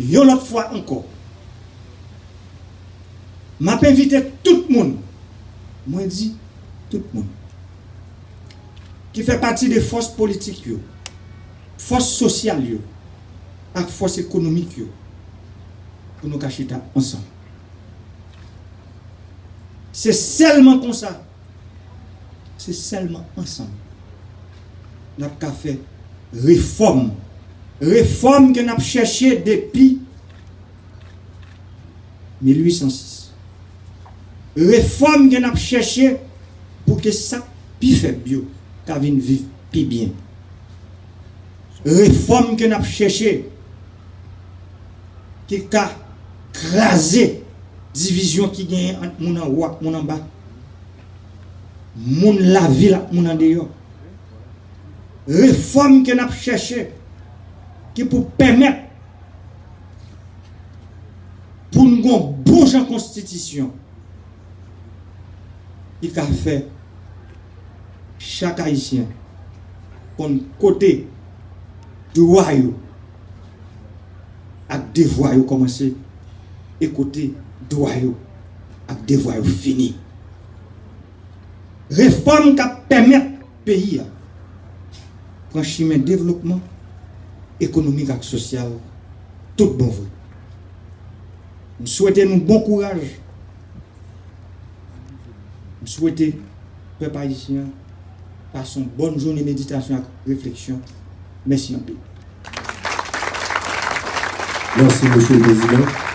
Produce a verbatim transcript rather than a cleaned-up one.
Yon lòt fwa ankò, m ap envite tout moun, mwen di tout moun, ki fè pati de fòs politik yo, fòs sosyal yo, ak fòs ekonomik yo, pou nou ka chita ansanm. Se sèlman konsa, se sèlman ansanm n ap ka fè refòm. Refòm ke n ap chèche depi mil uit san sis. Refòm ke n ap chèche pou ke sa k pi fèb yo ka vin viv pi byen. Refòm ke n ap chèche ki ka kraze divizyon ki genyen ant moun anwo ak moun anba, moun lavil ak moun andeyò. Refòm ke n ap chèche ki pou pèmèt pou n gon bon jan konstitisyon ki ka fè chak Ayisyen konn kote dwa yo ak devwa yo kòmanse e kote dwa yo ak devwa yo fini. Refòm k ap pèmèt peyi a pran chimen devlopman ekonomik ak sosyal tout bon vre. M swete nou bon kouraj. M swete pèp ayisyen an pase yon bòn jounen meditasyon ak refleksyon. Mèsi anpil. Mèsi, Mesye le Prezidan.